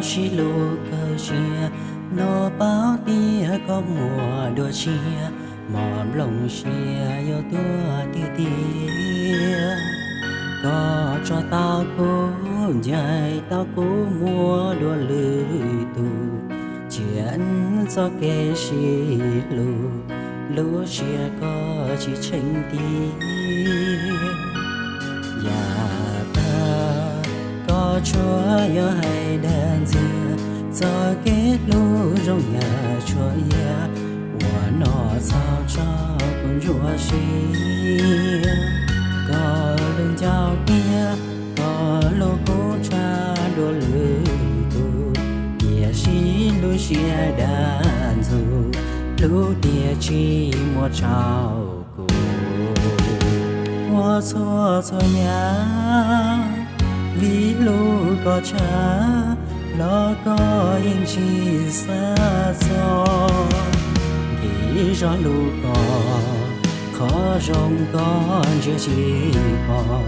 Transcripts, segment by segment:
sib hlub kawg siab, no paub tias koj muaj dua tshiab, mos nplooj siab yuav tuag tiag tiag. Koj tso tau kuv, ncaim tau kuv muaj dua lwm tus, cia txoj kev sib hlub, lub siab koj tsis tsheej tiag. Yam tag koj tsuas yog hais dag ntxias, txoj kev hlub zoo yam tshuaj iab, ua noj txhos tso kuv ntsuab siab. Koj lub ncauj tiag, koj hlub kuv tshaj dua lwm tus, tiam sis lub siab dag ntxus, hlub tiag tsis muaj tsaug kuv. Ua txhua txhua yam vim hlub koj tshaj, los koj yeej tsis xav txog. Vim zog hlub koj, qhov zoo koj ntsia tsis pom,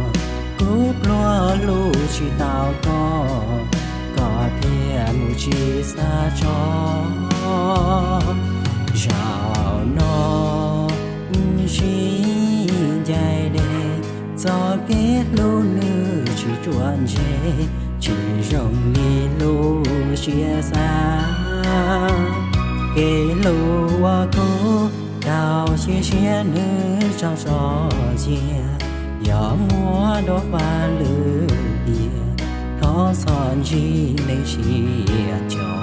kuv pluag hlub tsis tau koj, koj thiaj mus tsis xav tso. Zaum no sib ncaim deb, txoj kev hlub nws tsis ruam ntseg, tsis zoo li lub siab xav. Kev hlub uas kuv tau cia siab nws tsaug tso cia, yog muab dua faj lwm tiam, thov txhob ntsib neeg siab cog.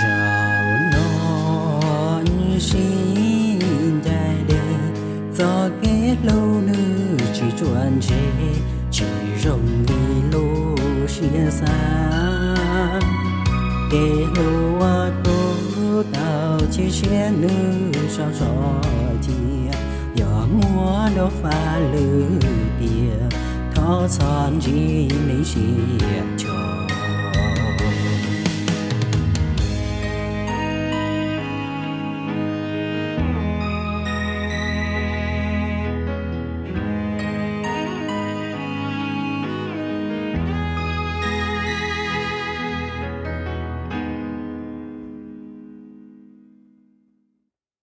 Zaum no sib ncaim deb, txoj kev hlub nws tsis ruam ntseg, tsis zoo li lub siab xav. Kev hlub uas kuv tau cia siab nws tsaug tso cia, yog muab dua faj lwm tiam, thov txhob ntsib neeg siab cog.